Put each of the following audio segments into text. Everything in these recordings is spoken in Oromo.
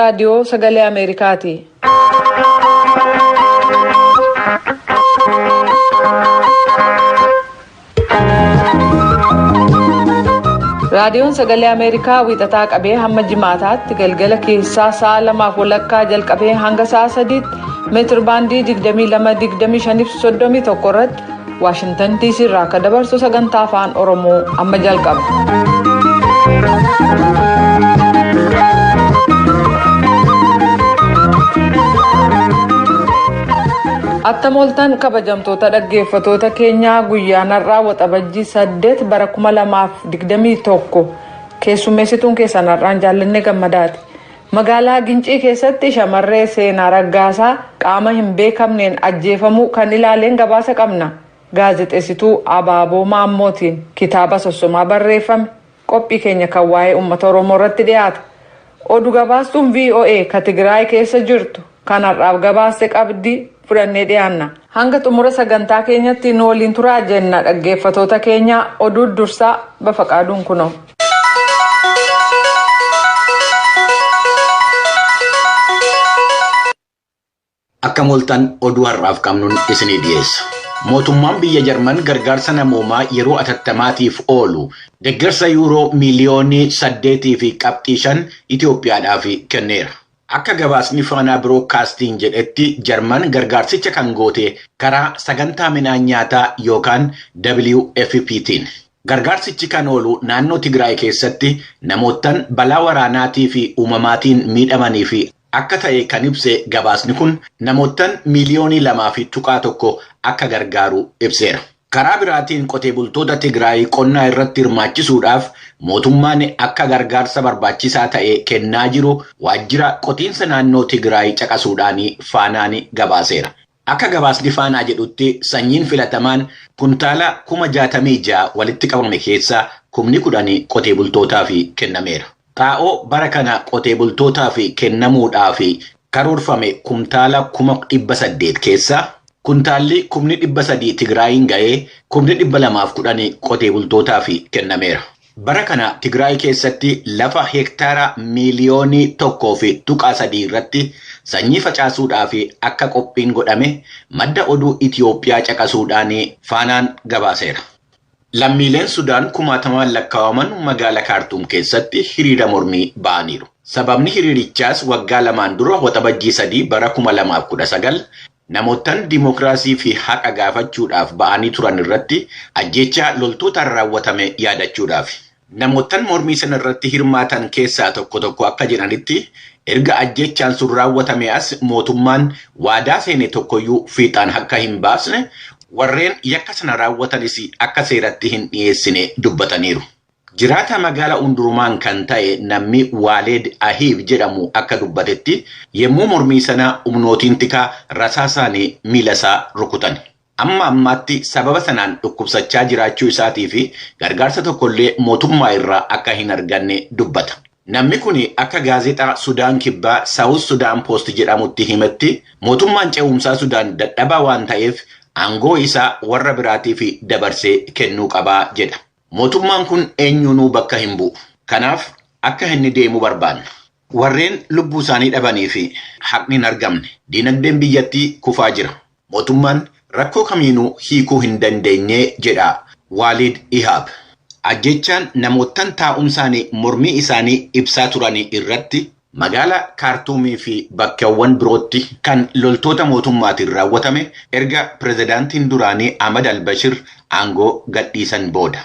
raadiyoo sagalee Ameerikaati. Raadiyoon Sagalee Ameerikaa wiixataa qabee hamma jimaataatti galgala keessaa sa'a lamaaf walakkaa jalqabee hanga sa'a sadiitti meetir baandii 22, 25 31 irratti Waashintan DC irraa akka dabarsu sagantaa afaan Oromoo amma jalqaba. Attam ooltan kabajamtoota dhaggeeffatoota keenyaa guyyaan har'aa waxabajjii 8 bara 2021 keessummeessituun keessan har'aan jaallanne gammadaati. Magaalaa Gincii keessatti shamarree Seenaa Raggaasaa qaama hin beekamneen ajjeefamuu kan ilaaleen gabaasa qabna. Gaazexeessituu Abaaboo Maammootiin kitaaba sossomaa barreeffame qophii keenya kan waa'ee uummata Oromoo irratti dhiyaata. Odu gabaastuun VOA ka Tigraay keessa jirtu kan har'aaf gabaaste qabdi fudhannee dhiyaanna. Hanga xumura sagantaa keenyatti nu waliin turaa jenna dhaggeeffatoota keenya oduu dursaa Bafaqaaduun kunoo. Akkam ooltan oduu har'aaf qabnuun isinii dhiyeessa. Mootummaan biyya Jarman gargaarsa namoomaa yeroo atattamaatiif oolu deggersa yuuroo miiliyoonii 8 fi qabxii 5 Itoophiyaadhaaf kenneera. Akka gabaasni Faanaa Biroodkaastiin jedhetti Jarman gargaarsicha kan goote karaa sagantaa midhaan nyaataa yookaan WFPtiin. Gargaarsichi kan oolu naannoo Tigraay keessatti namoottan balaa waraanaatii fi uumamaatiin miidhamanii fi akka ta'e kan ibse gabaasni kun namoottan miiliyoonii 2.1 akka gargaaru ibseera. Karaa biraatiin qotee bultoota Tigraay qonnaa irratti hirmaachisuudhaaf mootummaan akka gargaarsa barbaachisaa ta'e kennaa jiru waajjira qotiinsa naannoo Tigraay caqasuudhaan Faanaan gabaaseera. Akka gabaasni Faanaa jedhutti sanyiin filatamaan kuntaala 66,000 walitti qabame keessaa kumni 10 qotee bultootaaf kennameera. Xaa'oo bara kana qotee bultootaaf kennamuudhaaf karoorfame kumtaala 800,000 keessaa kuntaalli kumni 300 Tigraayiin ga'ee kumni 210 qotee bultootaaf kennameera. Bara kana Tigraay keessatti lafa hektaara miiliyoonii 1.3 irratti sanyii facaasuudhaaf akka qophiin godhame madda oduu Itiyoophiyaa caqasuudhaan Faanaan gabaaseera. Lammiileen Sudaan kumaatamaan lakkaawaman magaala Kaartuum keessatti hiriira mormii ba'aniiru. Sababni hiriirichaas waggaa lamaan dura Waxabajjii 3 bara 2019 namoottan dimookiraasii fi haqa gaafachuudhaaf ba'anii turan irratti ajjeechaa loltootaan raawwatame yaadachuudhaafi. Namoottan mormii sana irratti hirmaatan keessaa tokko tokko akka jedhanitti erga ajjeechaan sun raawwatamee as mootummaan waadaa seene tokkoyyuu fiixaan akka hin baasne, warreen yakka sana raawwatanis akka seeratti hin dhiyeessine dubbataniiru. Jiraataa magaala Undurumaan kan ta'e namni Waaleed Ahiib jedhamu akka dubbatetti yemmuu mormii sana humnootiin tikaa rasaasaan miilasaa rukutan. Amma ammaatti sababa sanaan dhukkubsachaa jiraachuu isaatii fi gargaarsa tokkollee mootummaa irraa akka hin arganne dubbata. Namni kun akka gaazexaa Sudaan Kibbaa South Sudan Post jedhamutti himetti mootummaan ce'umsaa Sudaan dadhabaa waan ta'eef aangoo isaa warra biraatiif dabarsee kennuu qaba jedha. Mootummaan kun eenyuunuu bakka hin bu'u. Kanaaf akka inni deemu barbaanna. Warreen lubbuu isaanii dhabanii fi haqni hin argamne. Diinagdeen biyyattii kufaa jira. Mootummaan rakkoo kamiinuu hiikuu hin dandeenye jedha Waaliid Ihaab. Ajjeechaan namoottan taa'umsaan mormii isaanii ibsaa turan irratti magaala Kaartuumii fi bakkawwan birootti kan loltoota mootummaatiin raawwatame erga pirezidaantiin duraanii Ahmad al-Bashir aangoo gadhiisan booda.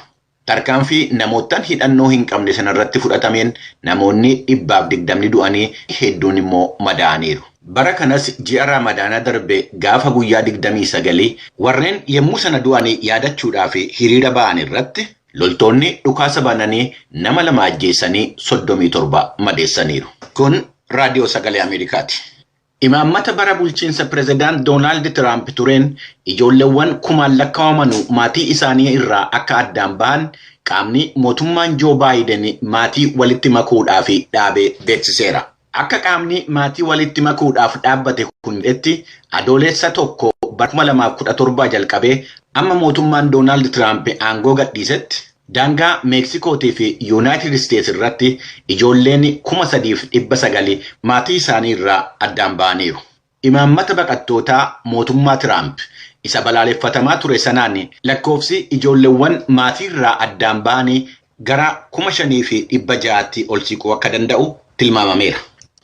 Tarkaanfii namoottan hidhannoo hin qabne sanarratti fudhatameen namoonni 120 du'anii hedduun immoo madaa'aniiru. Bara kanas ji'a Raamadaanaa darbe gaafa guyyaa 29 warreen yemmuu sana du'an yaadachuudhaaf hiriira ba'an irratti loltoonni dhukaasa bananii nama 2 ajjeesanii 37 madeessaniiru. Kun Raadiyoo Sagalee Ameerikaati. Imaammata bara bulchiinsa Pirezidaant Doonaald Tiraamp tureen ijoolleewwan kumaan lakkaawamanu maatii isaanii irraa akka addaan bahan qaamni mootummaan Joo Baayiden maatii walitti makuudhaaf dhaabe beeksiseera. Akka qaamni maatii walitti makuudhaaf dhaabbate kun jedhetti Adoolessa 1 bara 2017 jalqabee amma mootummaan Doonaald Tiraamp aangoo gadhiisetti Daangaa Meeksikootii fi Yuunaayitid Isteets irratti ijoolleen 3,900 maatii isaanii irraa addaan ba'aniiru. Imaammata baqattootaa mootummaa Tiraamp isa balaaleffatamaa ture sanaan lakkoofsi ijoolleewwan maatii irraa addaan ba'anii gara 5,600tti ol siquu akka danda'u tilmaamameera.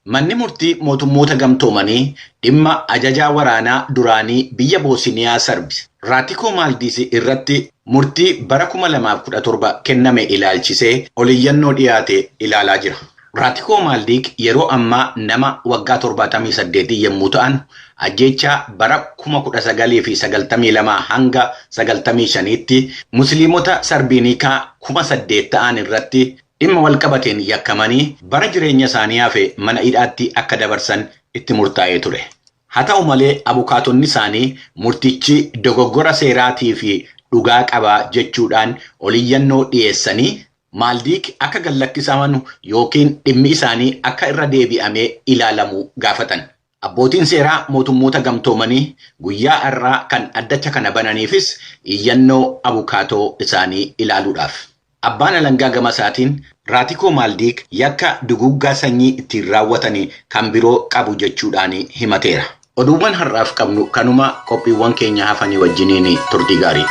Manni murtii mootummoota gamtoomanii dhimma ajajaa waraanaa duraanii biyya Boosiniyaa Sarbi Raatikoo Maaldiis irratti murtii bara 2017 kenname ilaalchisee oliyyannoo dhiyaate ilaalaa jira. Raatikoo Maaldiik yeroo ammaa nama waggaa 78 yommuu ta'an, ajjeechaa bara 1992 hanga 95tti Musliimota Sarbiinikaa 8,000 ta'an irratti dhimma walqabateen yakkamanii bara jireenya isaanii hafe mana hidhaatti akka dabarsan itti murtaa'ee ture. Haa ta'u malee, abukaatonni isaanii murtichi dogoggora seeraatii fi dhugaa qabaa jechuudhaan oliyyannoo dhiyeessanii Maaldiik akka gallakkisaman yookiin dhimmi isaanii akka irra deebi'amee ilaalamu gaafatan. Abbootiin seeraa mootummoota gamtoomanii guyyaa har'aa kan addacha kana bananiifis iyyannoo abukaatoo isaanii ilaaluudhaaf. Abbaan alangaa gama isaatiin Raatikoo Maaldiik yakka duguuggaa sanyii ittiin raawwatanii kan biroo qabu jechuudhaan himateera. Oduuwwan har'aaf qabnu kanuma, qophiiwwan keenya hafanii wajjiniin turtii gaarii.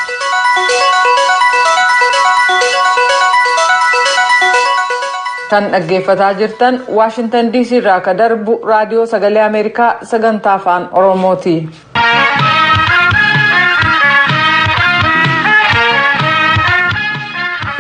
Kan dhaggeeffataa jirtan Waashintan DC irraa akka darbu Raadiyoo Sagalee Ameerikaa sagantaa Afaan Oromooti.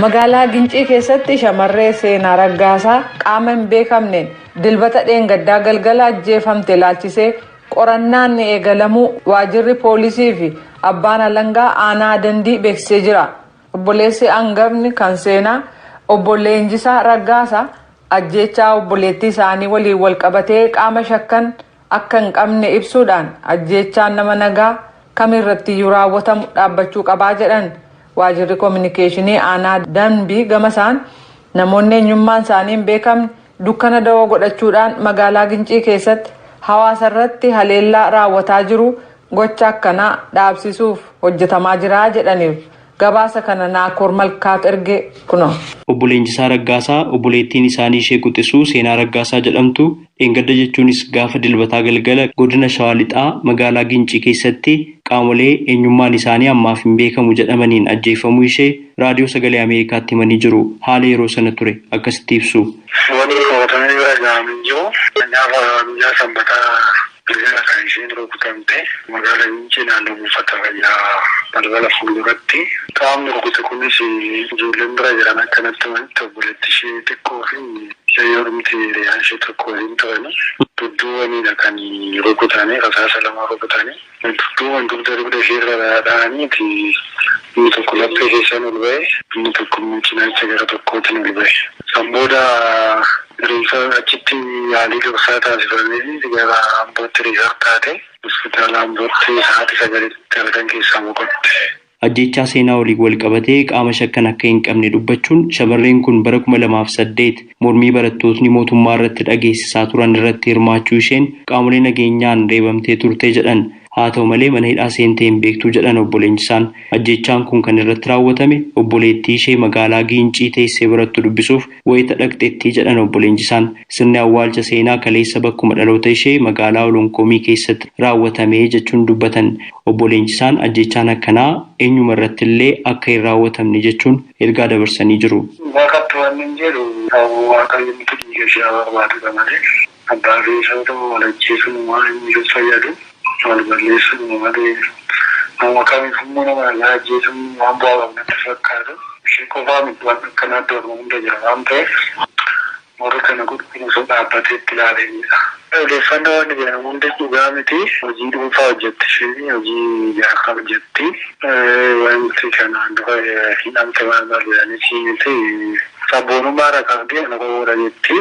Magaalaa Gincii keessatti shamarree Seenaa Raggaasaa qaama hin beekamneen Dilbata dheengaddaa galgala ajjeefamte ilaalchisee qorannaan ni eegalamuu waajirri poolisii fi abbaan alangaa aanaa Dandii beeksisee jira. Obboleessi angafni kan Seenaa, Obbo Leenjisaa Raggaasaa, ajjeechaa obboleettii isaanii waliin walqabatee qaama shakkan akka hin qabne ibsuudhaan ajjeechaan nama nagaa kamirrattiyyuu raawwatamu dhaabbachuu qabaa jedhan. Waajirri Kominikeeshinii Aanaa Danbii gama isaan namoonni eenyummaan isaanii hin beekamne dukkana dawoo godhachuudhaan magaalaa Gincii keessatti hawaasarratti haleellaa raawwataa jiru, gocha akkanaa dhaabsisuuf hojjetamaa jira jedhaniiru. Gabaasa kana Naakoor Malkaatu erge, kunoo. Obbo Leenjisaa Raggaasaa obboleettiin isaanii ishee quxisuu Seenaa Raggaasaa jedhamtu dheengadda jechuunis gaafa Dilbataa galgala godina Shawaa Lixaa magaalaa Gincii keessatti qaamolee eenyummaan isaanii ammaaf hin beekamu jedhamaniin ajjeefamuu ishee Raadiyoo Sagalee Ameerikaatti himanii jiru. Haala yeroo sana ture akkasitti ibsu. Wanni qabatamee bira gahame hin jiru. Gaafa guyyaa Sanbataa galgala kan isheen rukutamte magaala Gincii naannoo buufata fayyaa balbala fuulduratti. Qaamni rukute kunis, ijoolleen bira jiran akka natti himanitti, obboleetti ishee xiqqoo fi hiriyoodhumti hiriyaan ishee tokko waliin turani. Dudduubaniidha kan rukutanii, rasaasa lama rukutanii. Dudduuban dugda ishee irra dhahaniiti, inni tokko laphee keessaan ol ba'e, inni tokko immoo cinaacha gara tokkootiin ol ba'e. San booda reefa achitti yaalii dursaa taasifamee gara Ambootti refer taate. Hospitaala Ambootti sa'aatii 9tti halkan keessaa boqotte. Ajjeechaa Seenaa waliin walqabatee qaama shakkan akka hin qabne dubbachuun shamarreen kun bara 2008 mormii barattootni mootummaa irratti dhageessisaa turan irratti hirmaachuu isheen qaamolee nageenyaan reebamtee turte jedhan. Haa ta'u malee, mana hidhaa seentee hin beektu jedhan Obbo Leenjisaan. Ajjeechaan kun kan irratti raawwatame obboleettii ishee magaalaa Giincii teessee barattu dubbisuuf wayita dhaqxetti jedhan Obbo Leenjisaan. Sirni awwaalcha Seenaa kaleessa bakkuma dhaloota ishee magaalaa Olonkoomii keessatti raawwatame jechuun dubbatan. Obbo Leenjisaan ajjeechaan akkanaa eenyuma irratti illee akka hin raawwatamne jechuun ergaa dabarsanii jiru. Waaqatti wanni hin jedhu, Waaqayyo nuti dhiiga ishee haa barbaadudha malee, abbaa fi isaa ta'u wal ajjeesuun waan inni hin fayyadu, wal balleessuun malee, nama kamiif immoo nama nagaa ajjeesuun waan bu'aa qabu natti fakkaatu. Ishee qofaa miti, waan akkanaa iddoo hunda jira waan ta'eef, warri kana godhu osoo dhaabbatee itti ilaalanidha. Odeeffannoo wanni jedhamu hundi dhugaa miti. Hojii dhuunfaa hojjetti isheen, hojii ijaarsaa hojjetti. Wanti kanaan dura hidhamte maal maal jedhanii miti. Sabboonummaa qabdi, ana Oromoodha jetti.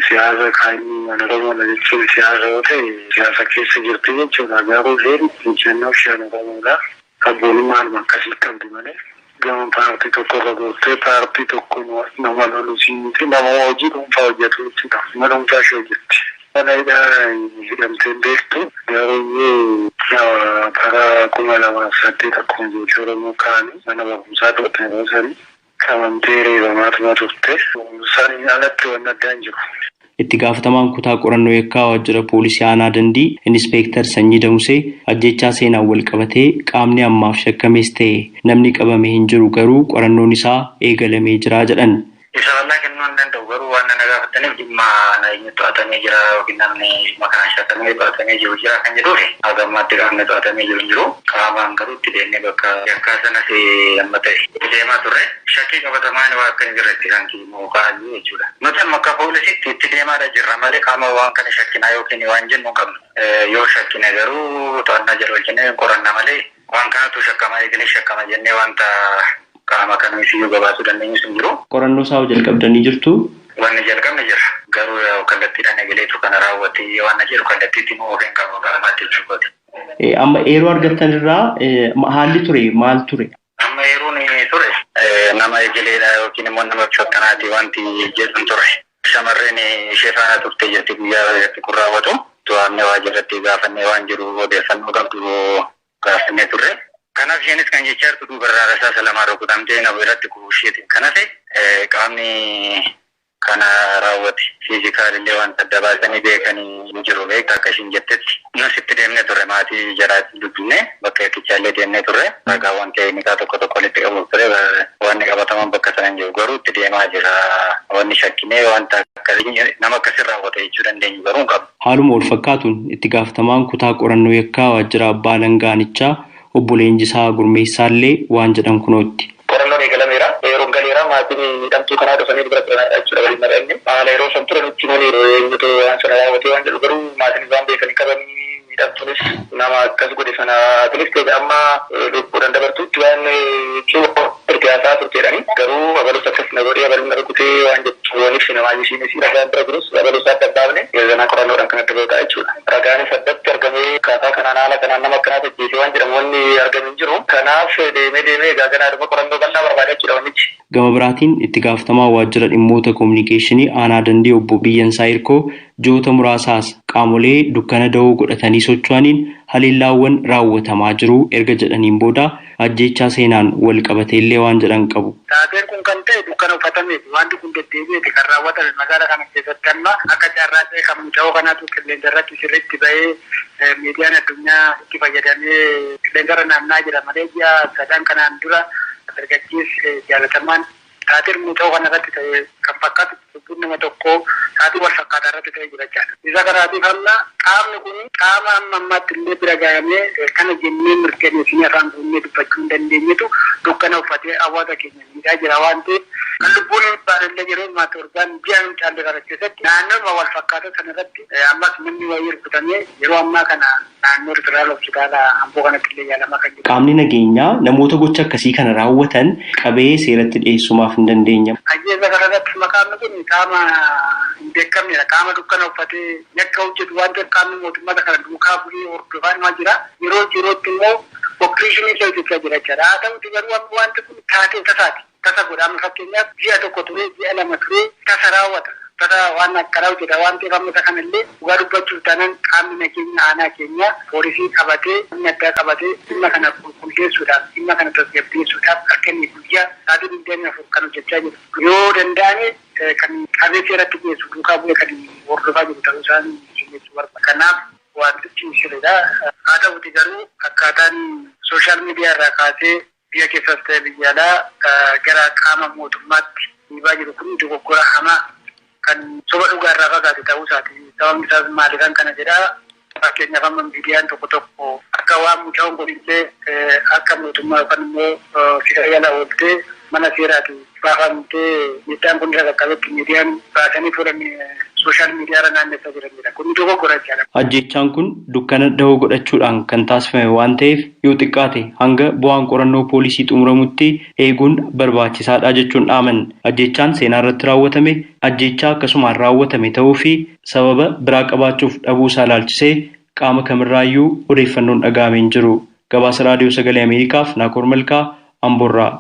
Siyaasa kan ana Oromoodha jechuun siyaasa yoo ta'e, siyaasa keessa jirti jechuudha. Garuu isheen ejjennoo ishee ana Oromoodha. Sabboonummaan akkasii qabdi malee, gama paartii tokko irra gortee paartii tokko nama loluu miti, nama hojii dhuunfaa hojjetu jechuudha. Nama dhuunfaa ishee hojjetti. Mana hidhaa hidhamtee hin beektu. Garuu bara 2008 akkuma ijoollee Oromoo kaanii mana barumsaa turte yeroo sanii. Qabamtee reebamaatuma turte. Saniin alatti wanni addaa hin jiru. Itti gaafatamaan kutaa qorannoo yakkaa waajjira poolisii aanaa Dandii Inispeektar Sanyii Damusee ajjeechaa seenaan wal qabatee qaamni ammaaf shakkames ta'e namni qabame hin jiru garuu qorannoon isaa eegalamee jira jedhan. Ibsa bal'aa kennuu hin danda'u garuu waan na gaafataniif dhimma eenyu to'atamee jira yookiin namni dhimma kanaan shakkamee to'atamee jiru jira kan jedhuuf haga ammaatti qaamni to'atamee jiru hin jiru. Qaamaan garuu itti deemnee bakka yakkaa sanas amma ta'e itti deemaa turre shakkii qabatamaan waa akka hin jirretti kan ka'aa jiru jechuudha. Nuti amma akka poolisiitti itti deemaadha jirra malee qaama waan kana shakkinaa yookiin waan jennu hin qabnu. Yoo shakkine garuu to'annaa jala oolchinee qoranna malee waan kanatu shakkama eeganii shakkama jennee wanta qaama kamiifiyyuu gabaasuu dandeenyus hin jiru. Qorannoo isaa jalqabdanii jirtu. Wanni jalqabne jira. Garuu kallattiidhaan eegaleetu kana raawwate waan jedhu kallattiitti nu of hin qabu qaamaatti jechuudha. Amma eeroo argattan irraa haalli ture maal ture? Amma eeroon ture nama eegaleedha yookiin immoo nama shakkanaati wanti jedhu ture. Shamarreen ishee faana turte jirti guyyaa irratti kun raawwatu. To'annee waajjirratti gaafannee waan jiru odeeffannoo qabdu gaafannee turre. Kanaaf isheenis kan jechaa jirtu duubarraa rasaasa lamaan rukutamtee nama irratti kufuu isheetiin. Kanaaf qaamni kana raawwate fiizikaalillee wanta adda baasanii beekanii hin jiru beektaa akka ishiin jettetti. Nus itti deemnee turre maatii jaraatti dubbinne bakka yakkichaa deemnee turre ragaawwan teeknikaa tokko tokko walitti qabuuf ture wanni qabataman bakka sana hin jiru garuu itti deemaa jira. Wanni shakkinee wanta akkasii nama akkasii raawwate jechuu dandeenyu garuu hin qabu. Haaluma wal fakkaatuun itti gaafatamaan kutaa qorannoo yakkaa waajjira abbaa alangaa obbo Leenjisaa Gurmeessaallee waan jedhan kunootti. Qorannoon eegalameera. Yeroon galeera maatiin miidhamtuu kanaa dhufanii dubara turanidha jechuudha waliin mari'anne. Haala yeroo san ture nutti malee eenyutu waan sana raawwatee waan jedhu garuu maatiin waan beekanii qabanii miidhamtuunis nama akkas godhe sana atilis ta'e amma lubbuudhaan dabartuutti waan jechuun ergaasaa turteedhani. Garuu abalus akkas na godhee abalus na rukutee waan jettu waan ibsine maal ishiinis ragaan bira jirus abalus adda baafne ganaa qorannoodhaan kan adda ba'udha jechuudha. Ragaanis addatti argamee akkaataa kanaan haala kanaan nama akkanaatu ajjeese waan jedhamu wanni argame hin jiru. Kanaaf deemee deemee egaa ganaadhuma qorannoo bal'aa barbaada jechuudha wannichi. Gama biraatiin itti gaafatamaa waajjira dhimmoota koominikeeshinii aanaa Dandii obbo Biyyansaa Hirkoo ji'oota muraasaas qaamolee dukkana da'oo godhatanii socho'aniin haleellaawwan raawwatamaa jiru erga jedhaniin booda ajjeechaa seenaan wal qabateellee waan jedhan qabu. Taateen kun kan ta'e dukkana uffatameeti. Wanti kun deddeebi'eeti kan raawwatame magaalaa kana keessatti amma akka carraa ta'e kan muca'oo kanaatu qilleensa irratti sirriitti bahee miidiyaan addunyaa itti fayyadamee qilleensa irra naanna'aa jira malee ji'a sadan kanaan dura dargaggeessi jaalatamaan taateen muca'oo kana irratti ta'e kan fakkaatu lubbuun nama tokkoo taatii wal fakkaataa irratti ta'e jira jechaadha. Isa kanaatiif amma qaamni kun qaama amma ammaatti illee bira gahamee kana jennee mirkaneessinee afaan guunnee dubbachuu hin dandeenyetu dukkana uffatee hawaasa keenya miidhaa jira waan ta'eef kan lubbuun hin baanellee yeroo ammaa torbaan ji'a hin caalle kana keessatti naannooma wal fakkaataa sana irratti ammas namni wayii rukutamee yeroo ammaa kana naannoo Riferaal Hospitaala Amboo kanatti illee yaalamaa kan jiru. Qaamni nageenyaa namoota gocha akkasii kana raawwatan qabee seeratti dhiyeessumaaf hin dandeenya. Ajjeesa kana irratti maqaan kun qaama hin beekamnedha. Qaama dukkana uffatee yakka hojjetu waan ta'eef qaamni mootummaa kana duukaa bu'ee hordofaa himaa jira. Yeroo yerootti immoo opereeshinii isa hojjechaa jira jechaadha. Haa ta'uti garuu amma wanti kun taatee tasaati. Tasa godha. Amma fakkeenyaaf ji'a tokko turee ji'a lama turee tasa raawwata. Tasa waan akkanaa hojjeta waan ta'eef amma isa kanallee dhugaa dubbachuuf taanaan qaamni nageenya aanaa keenya poolisii qabatee humna addaa qabatee dhimma kana qulqulleessuudhaaf dhimma kana tasgabbeessuudhaaf halkanii guyyaa sa'aatii 24 kan hojjechaa jiru. Yoo danda'ame kan qabee seeratti geessu duukaa bu'ee kan hordofaa jiru ta'uu isaan jechuu barbaada. Kanaaf wantichi sirriidha. Haa ta'uti garuu akkaataan sooshaal miidiyaa irraa kaasee biyya keessas ta'e biyya alaa gara qaama mootummaatti dhiibaa jiru kun dogoggora hamaa kan soba dhugaa irraa fagaate ta'uu isaati. Sababni isaas maaliifan kana jedhaa fakkeenyaaf amma miidiyaan tokko tokko akka waan mucaan kun illee akka mootummaa yookaan immoo seera jala ooltee mana seeraati baafamtee miidhaan kun irra qaqqabetti miidiyaan baasanii fuudhan sooshaal miidiyaa irra naannessaa jiranidha. Kun dogoggora jechaadha. Ajjeechaan kun dukkana dahoo godhachuudhaan kan taasifame waan ta'eef yoo xiqqaate hanga bu'aan qorannoo poolisii xumuramutti eeguun barbaachisaadha jechuun dhaaman. Ajjeechaan seenaa irratti raawwatame ajjeechaa akkasumaan raawwatame ta'uu fi sababa biraa qabaachuuf dhabuu isaa ilaalchisee qaama kamirraayyuu odeeffannoon dhaga'ame hin jiru. Gabaasa Raadiyoo Sagalee Ameerikaaf Naakoor Malkaa Amboorraa.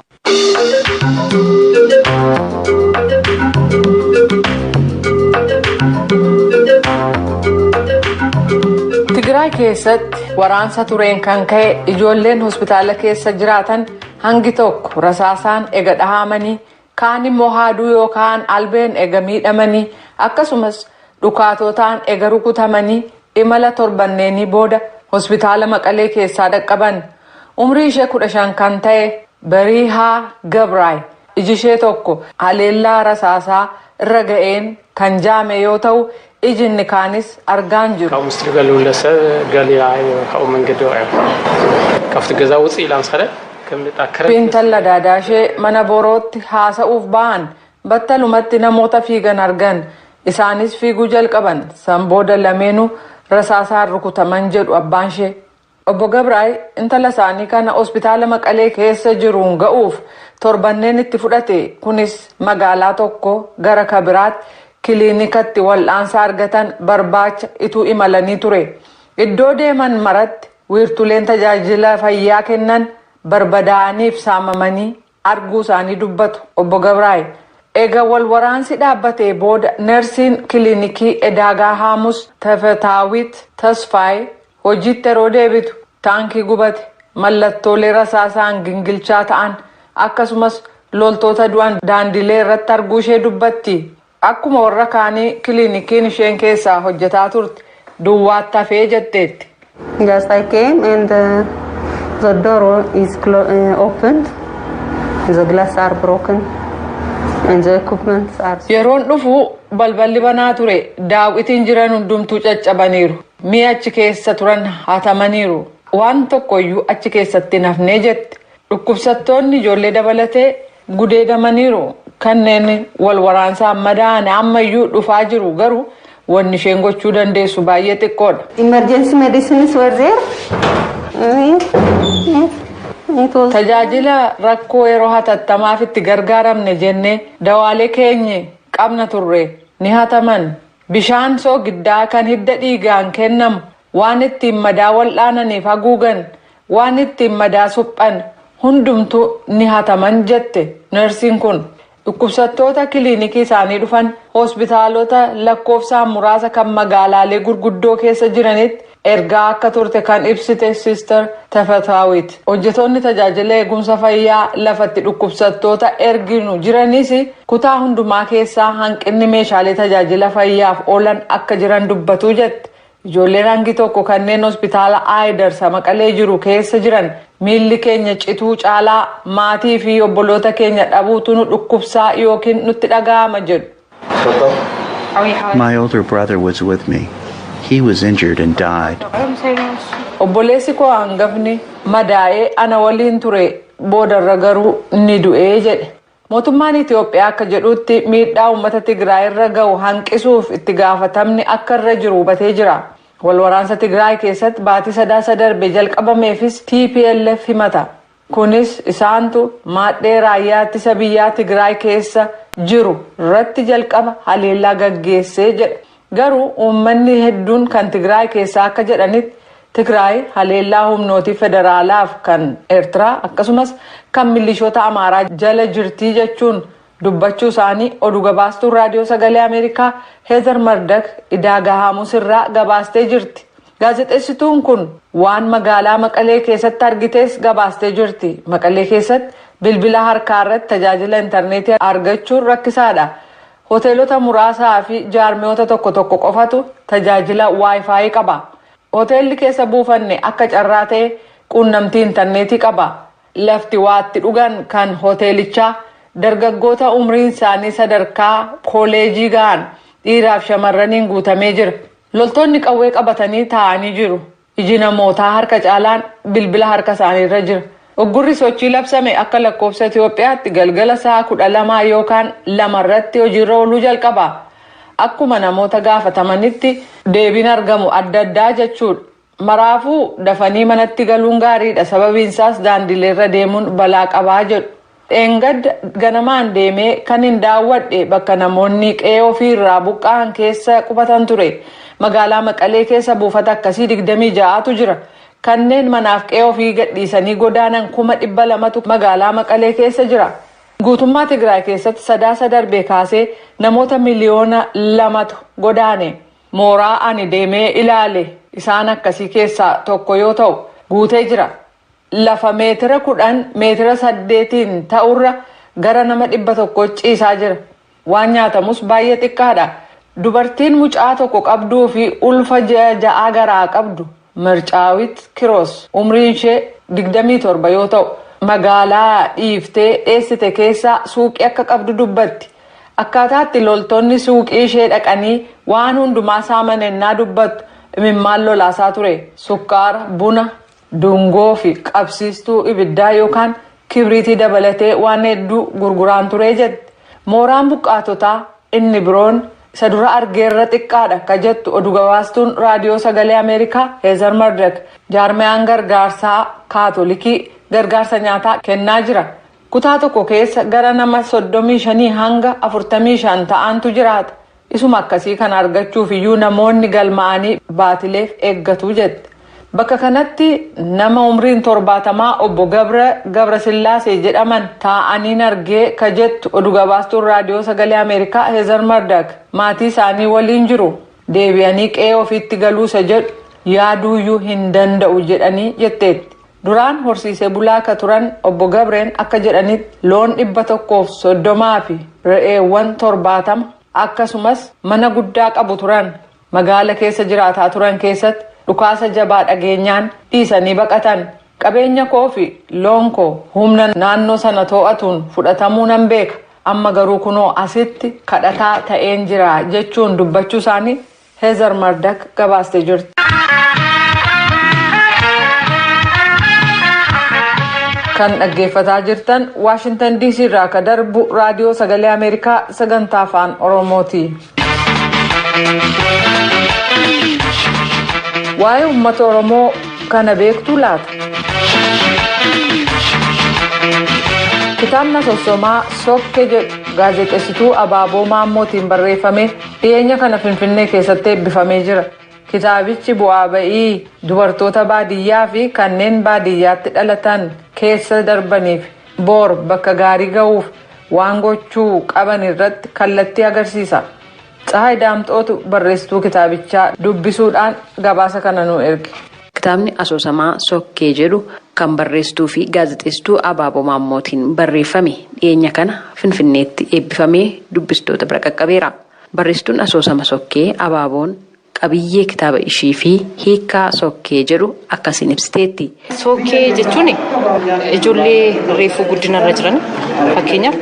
Tigraay keessatti waraansa tureen kan ka'e ijoolleen hospitaala keessa jiraatan Hangi tokko rasaasaan ega dhahamanii, kaan immoo haaduu yookaan albeen ega miidhamanii, akkasumas dhukaatotaan ega rukutamanii imala torbanneenii booda hospitaala Maqalee keessaa dhaqqaban. Umrii ishee 15 kan ta'e Bariihaa Gabraay iji ishee tokko haleellaa rasaasaa irra ga'een kan jaame yoo ta'u, iji inni kaanis argaan jiru. ካብኡ ምስ ትገለ ሰብ ገሊላ ካብኡ መንገዲ ወቂዖም ካብቲ ገዛ ውፅእ ኢላ ምስ ከደት ከም Intala daadaa ishee mana borootti haasa'uuf ba'an battalumatti namoota fiigan argan. Isaanis fiiguu jalqaban. San booda lameenuu rasaasaan rukutaman jedhu abbaan ishee. Obbo Gabraay intala isaanii kana hospitaala Maqalee keessa jiruun ga'uuf torbanneen itti fudhate. Kunis magaalaa tokko gara kabiraatti kiliinikatti wal'aansa argatan barbaacha ituu imalanii ture. Iddoo deeman maratti wiirtuleen tajaajila fayyaa kennan barbadaa'aniif saamamanii arguu isaanii dubbatu obbo Gabraay. Egaa wal waraansi dhaabbatee booda neersiin kiliinikii Edaagaa Haamus Tafataawit Tasfaay hojiitti yeroo deebitu taankii gubate, mallattoolee rasaasaan gingilchaa ta'an, akkasumas loltoota du'an daandilee irratti arguu ishee dubbatti. Akkuma warra kaanii kiliinikiin isheen keessaa hojjetaa turte duwwaatti hafee jetteetti. Just I came and the door is opened, the glass are broken and the equipment are. Yeroon dhufu balballi banaa ture. Daawwitiin jiran hundumtuu caccabaniiru. Mi'a achi keessa turan hatamaniiru. Waan tokkoyyuu achi keessatti hin hafnee jette. Dhukkubsattoonni ijoollee dabalatee gudeedamaniiru. Kanneen wal waraansaan madaa'an ammayyuu dhufaa jiru, garuu wanni isheen gochuu dandeessu baay'ee xiqqoodha. Emergency medicines were there. It was Tajaajila rakkoo yeroo hatattamaaf itti gargaaramne jennee dawaalee keenya qabna turre ni hataman. Bishaan soogiddaa kan hidda dhiigaan kennamu, waan ittiin madaa wal'aananiif haguugan, waan ittiin madaa suphan hundumtuu ni hataman jette neersiin kun. Dhukkubsattoota kiliinikii isaanii dhufan hospitaalota lakkoofsaan muraasa kan magaalaalee gurguddoo keessa jiranitti ergaa akka turte kan ibsite Sister Tafataawit. Hojjetoonni tajaajila eegumsa fayyaa lafatti dhukkubsattoota erginu jiranis kutaa hundumaa keessaa hanqinni meeshaalee tajaajila fayyaaf oolan akka jiran dubbatu jette. Ijoolleen hangi tokko kanneen hospitaala Aayidar Maqalee jiru keessa jiran miilli keenya cituu caalaa maatii fi obboloota keenya dhabuutu nu dhukkubsaa yookiin nutti dhaga'ama jedhu. My older brother was with me. He was injured and died. Obboleessi koo hangafni madaa'ee ana waliin ture, boodarra garuu ni du'ee jedhe. Mootummaan Itoophiyaa akka jedhutti miidhaa uummata Tigraay irra gahu hanqisuuf itti gaafatamni akka irra jiru hubatee jira. Wal waraansa Tigraay keessatti baatii Sadaasa darbe jalqabameefis TPLF himata. Kunis isaantu maadhee raayyaa ittisa biyyaa Tigraay keessa jiru irratti jalqaba haleellaa gaggeessee jedha. Garuu uummanni hedduun kan Tigraay keessaa akka jedhanitti Tigraay haleellaa humnootii federaalaaf kan Eertiraa akkasumas kan milishoota Amaaraa jala jirtii jechuun dubbachuu isaanii oduu gabaastuun Raadiyoo Sagalee Ameerikaa Heezar Mardak Idaagaa Haamus irraa gabaastee jirti. Gaazexeessituun kun waan magaalaa Maqalee keessatti argitees gabaastee jirti. Maqalee keessatti bilbila harkaa irratti tajaajila intarneetii argachuun rakkisaadha. Hoteelota muraasaa fi jaarmiyoota tokko tokko qofatu tajaajila WiFi qaba. Hoteelli keessa buufanne akka carraa ta'e quunnamtii intarneetii qaba. Lafti waatti dhugan kan hoteelichaa dargaggoota umriin isaanii sadarkaa kooleejii ga'an dhiiraaf shamarraniin guutamee jira. Loltoonni qawwee qabatanii taa'anii jiru. Iji namootaa harka caalaan bilbila harka isaaniirra jira. Uggurri sochii labsame akka lakkoofsa Itoophiyaatti galgala sa'a 12 yookaan 2 irratti hojiirra ooluu jalqaba. Akkuma namoota gaafatamanitti deebiin argamu adda addaa jechuudha. Maraafuu dafanii manatti galuun gaariidha. Sababiin isaas daandileerra deemuun balaa qabaa jedhu. Dheengadda ganamaan deemee kan hin daawwadhe bakka namoonni qe'ee ofiirraa buqqa'an keessa qubatan ture. Magaalaa Maqalee keessa buufata akkasii 26tu jira. Kanneen manaaf qe'ee ofii gadhiisanii godaanan 200,000tu magaalaa Maqalee keessa jira. Guutummaa Tigraay keessatti Sadaasa darbee kaasee namoota miliyoona 2tu godaane. Mooraa ani deemee ilaale isaan akkasii keessaa tokko yoo ta'u guutee jira. Lafa meetira 10 meetira 8n ta'urra gara nama 100 ciisaa jira. Waan nyaatamus baay'ee xiqqaadha. Dubartiin mucaa tokko qabduu fi ulfa ji'a ja'aa garaa qabdu Mircaawit Kiroos umriin ishee 27 yoo ta'u, magaalaa dhiiftee dheessite keessaa suuqii akka qabdu dubbatti. Akkaataa itti loltoonni suuqii ishee dhaqanii waan hundumaa saaman ennaa dubbattu imimmaan lolaasaa ture. Sukkaara, buna, dungoo fi qabsiistuu ibiddaa yookaan kibriitii dabalatee waan hedduu gurguraan ture jetti. Mooraan buqqaatotaa inni biroon isa dura argeerra xiqqaadha ka jettu odu gabaastuun raadiyoo sagalee Ameerikaa Heezar Mardak jaarmayaan gargaarsaa kaatolikii gargaarsa nyaataa kennaa jira. Kutaa tokko keessa gara nama 35 hanga 45 ta'antu jiraata. Isuma akkasii kana argachuuf iyyuu namoonni galmaa'anii baatileef eeggatu jette. Bakka kanatti nama umriin 70n obbo Gabra Gabrasillaasee jedhaman taa'aniin argee ka jettu odu gabaastuun raadiyoo sagalee Ameerikaa Heezar Mardak maatii isaanii waliin jiru. Deebi'anii qe'ee ofiitti galuu isa jedhu yaaduuyyuu hin danda'u jedhanii jetteetti. Duraan horsiisee bulaa ka turan obbo Gabreen akka jedhanitti loon 130 fi re'eewwan 70 akkasumas mana guddaa qabu turan. Magaala keessa jiraataa turan keessatti dhukaasa jabaa dhageenyaan dhiisanii baqatan. Qabeenya koo fi loon koo humna naannoo sana to'atuun fudhatamuu nan beeka. Amma garuu kunoo asitti kadhataa ta'een jira jechuun dubbachuu isaanii Heezar Mardak gabaastee jirti. Kan dhaggeeffataa jirtan Waashintan DC irraa ka darbu raadiyoo sagalee Ameerikaa sagantaa afaan Oromooti. Waa'ee uummata Oromoo kana beektuu laata? Kitaabni asoosamaa Sokke jedhu gaazexeessituu Abaaboo Maammootiin barreeffame dhiyeenya kana Finfinnee keessatti eebbifamee jira. Kitaabichi bu'aa ba'ii dubartoota baadiyyaa fi kanneen baadiyyaatti dhalatan keessa darbaniif boor bakka gaarii ga'uuf waan gochuu qaban irratti kallattii agarsiisa. Tsahaay Daamxootu barreessituu kitaabichaa dubbisuudhaan gabaasa kana nu erge. Kitaabni asoosamaa Sokkee jedhu kan barreessituu fi gaazexeessituu Abaaboo Maammootiin barreeffame dhiyeenya kana Finfinneetti eebbifamee dubbistoota bira qaqqabeera. Barreessituun asoosama Sokkee Abaaboon qabiyyee kitaaba ishii fi hiikkaa Sokkee jedhu akkasiin ibsiteetti. Sokkee jechuun ijoollee reefuu guddinarra jiran, fakkeenyaaf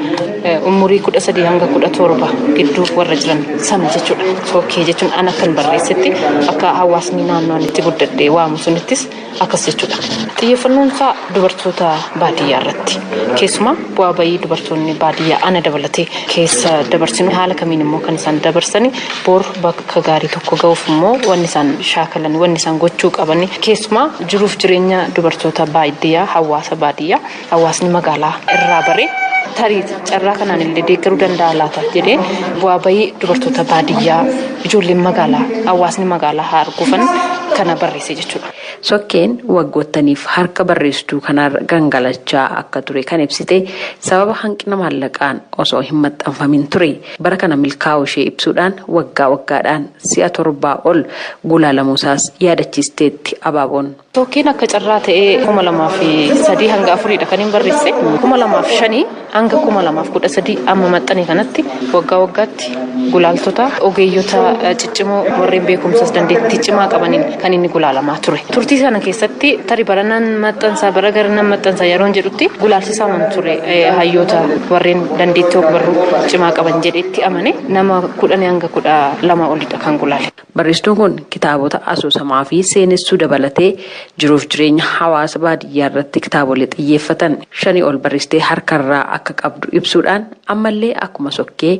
umurii 13 hanga 17 gidduu warra jiran sana jechuudha. Sokkee jechuun ana kan barreessetti akka hawaasni naannoo itti guddadhee waamu sunittis akkas jechuudha. Xiyyeeffannoon isaa dubartoota baadiyyaa irratti. Keessumaa bu'aa bayii dubartoonni baadiyyaa ana dabalatee keessa dabarsinu, haala kamiin immoo kan isaan dabarsani, bor bakka gaarii tokko ga'uuf immoo wanni isaan shaakalan, wanni isaan gochuu qaban, keessumaa jiruuf jireenya dubartoota baadiyyaa, hawaasa baadiyyaa hawaasni magaalaa irraa baree tarii carraa kanaan illee deeggaruu danda'a laata jedhee bu'aa bayii dubartoota baadiyyaa ijoolleen magaalaa, hawaasni magaalaa haa arguufan kana barreesse jechuudha. Sokkeen waggoottaniif harka barreessituu kanarra gangalachaa akka ture kan ibsite sababa hanqina maallaqaan osoo hin maxxanfamin ture. Bara kana milkaa'uu ishee ibsuudhaan waggaa waggaadhaan si'a 7 ol gulaalamuusaas yaadachiisteetti Abaaboon. Sokkeen akka carraa ta'ee 2003 hanga 4dha kan hin barreesse. 2005 hanga 2013 amma maxxane kanatti waggaa waggaatti gulaaltota ogeeyyota ciccimoo warreen beekumsas dandeettii cimaa qabaniin kan inni gulaalamaa ture. Turtii sana keessatti tarii baranaan maxxansaa bara garanaan maxxansaa yeroon jedhutti gulaalsisaa waan ture hayyoota warreen dandeettii ogbarruu cimaa qaban jedhetti amane nama 10 hanga 12 olidha kan gulaale. Barreessituun kun kitaabota asoosamaa fi seenessuu dabalatee jiruuf jireenya hawaasa baadiyyaa irratti kitaabolee xiyyeeffatan 5 ol barreessitee harkarraa akka qabdu ibsuudhaan ammallee akkuma Sokkee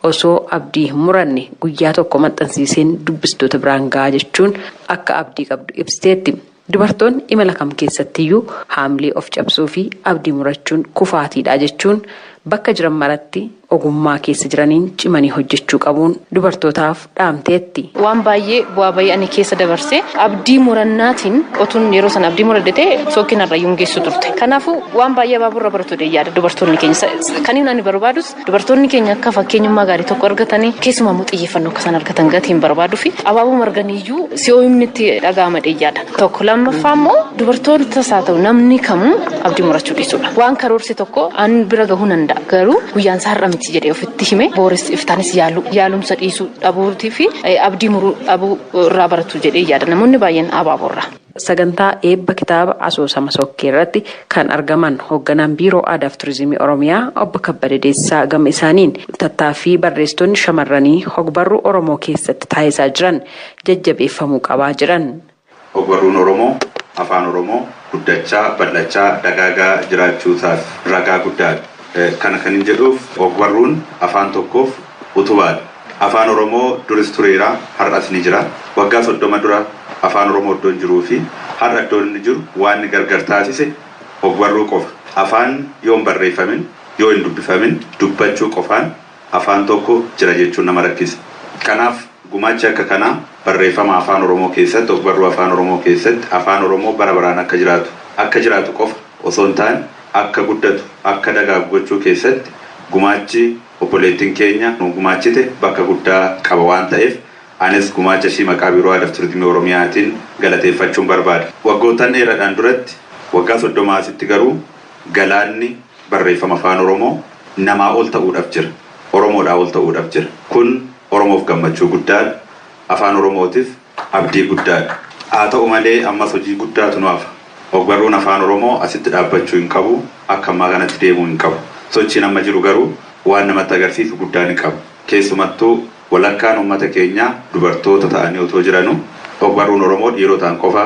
osoo abdii hin muranne guyyaa tokko maxxansiiseen dubbistoota biraan ga'a jechuun akka abdii qabdu ibsiteetti. Dubartoonni imala kam keessattiyyuu haamlee of cabsuu fi abdii murachuun kufaatiidha jechuun Bakka jiran maratti ogummaa keessa jiraniin cimanii hojjechuu qabuun dubartootaaf dhaamteetti. Waan baay'ee bu'aa bayii ani keessa dabarsee abdii murannaatiin otuun yeroo sana abdii muradde Sokkeen har'ayyuu hin geessu turte. Kanaafuu waan baay'ee abaaborra baratu yaada dubartoonni keenya. Kan inni ani barbaadus dubartoonni keenya akka fakkeenyummaa gaarii tokko argatanii, keessumaa immoo xiyyeeffannoo akka isaan argatan gatiin barbaaduu fi abaaboo marganiyyuu si'ooyimni itti dhaga'ama yaada. Tokko lammaffaa immoo dubartootas haa ta'u namni kamuu abdii murachuu dhiisudha. Waan karoorse tokko an bira gahuu nan danda'a, garuu guyyaan isaa har'a miti jedhee ofitti hime booris iftaanis yaalu, yaalumsa dhiisuu dhabuutii fi abdii muruu dhabuu irraa baratu jedhee yaada namoonni baay'een abaaborraa. Sagantaa eebba kitaaba asoosama Sokkee irratti kan argaman hoogganaan Biiroo Aadaaf Turizimii Oromiyaa Obbo Kabbada Deessisaa gama isaaniin, tattaaffii barreessitoonni shamarranii hogbarruu Oromoo keessatti taasisaa jiran jajjabeeffamuu qabaa jedhan. Ogbarruun Oromoo, Afaan Oromoo guddachaa, bal'achaa, dagaagaa jiraachuusaaf ragaa guddaadha. Kana kanin jedhuuf ogbarruun afaan tokkoof utubaadha. Afaan Oromoo duris tureera, har'as ni jira. Waggaa 30 dura Afaan Oromoo iddoon jiruufi har'a iddoon inni jiru waanni gargar taasise ogbarruu qofa. Afaan yoo hin barreeffamin, yoo hin dubbifamin dubbachuu qofaan afaan tokko jira jechuun nama rakkisa. Kanaaf gumaachi akka kanaa barreeffama Afaan Oromoo keessatti, ogbarruu Afaan Oromoo keessatti, Afaan Oromoo bara baraan akka jiraatu, akka jiraatu qofa osoo hin taane akka guddatu, akka dagaagu gochuu keessatti gumaachi obboleettiin keenya nuu gumaachite bakka guddaa qaba waan ta'eef anis gumaacha ishii maqaa Biiroo Aadaaf Turizimii Oromiyaatiin galateeffachuun barbaada. Waggoottan dheeradhaan duratti, waggaa 30 asitti garuu galaanni barreeffama Afaan Oromoo namaa ol ta'uudhaf jira. Oromoodhaa ol ta'uudhaf jira. Kun Oromoof gammachuu guddaadha. Afaan Oromootif abdii guddaadha. Haa ta'u malee ammas hojii guddaatu nu hafa. Ogbarruun Afaan Oromoo asitti dhaabbachuu hin qabu, akka ammaa kanatti deemuu hin qabu. Sochiin amma jiru garuu waan namatti agarsiisu guddaa ni qaba. Keessumattuu walakkaan uummata keenyaa dubartoota ta'anii otoo jiranuu ogbarruun Oromoo dhiirotaan qofa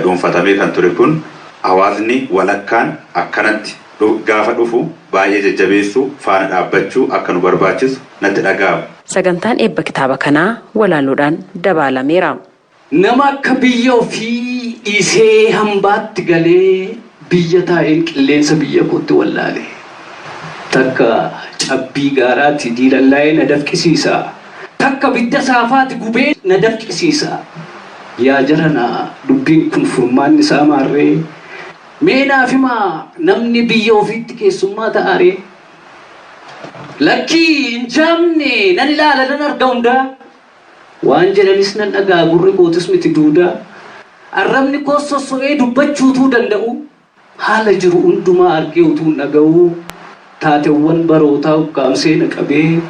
dhuunfatamee kan ture kun hawaasni walakkaan akkanatti gaafa dhufu baay'ee jajjabeessuu, faana dhaabbachuu akka nu barbaachisu natti dhaga'ama. Sagantaan eebba kitaaba kanaa walaaloodhaan dabaalameera. Nama akka biyya ofii dhiisee hambaatti galee biyya taa'een qilleensa biyya kootti wallaale. Takka cabbii gaaraati diilallaa'ee na dafqisiisa. Takka bidda saafaati gubee na dafqisiisa. Yaa jarana, dubbiin kun furmaanni isaa maarree? Mee naaf himaa, namni biyya ofiitti keessummaa ta'aaree? Lakkii hin jaamne, nan ilaala, nan arga hundaa. Waan jedhanis nan dhaga'a, gurri kootis miti duudaa. Arrabni koos sosso'ee dubbachuu utuu danda'uu. Haala jiru hundumaa argee utuun dhaga'uu. Taatewwan barootaa ukkaamsee na qabee.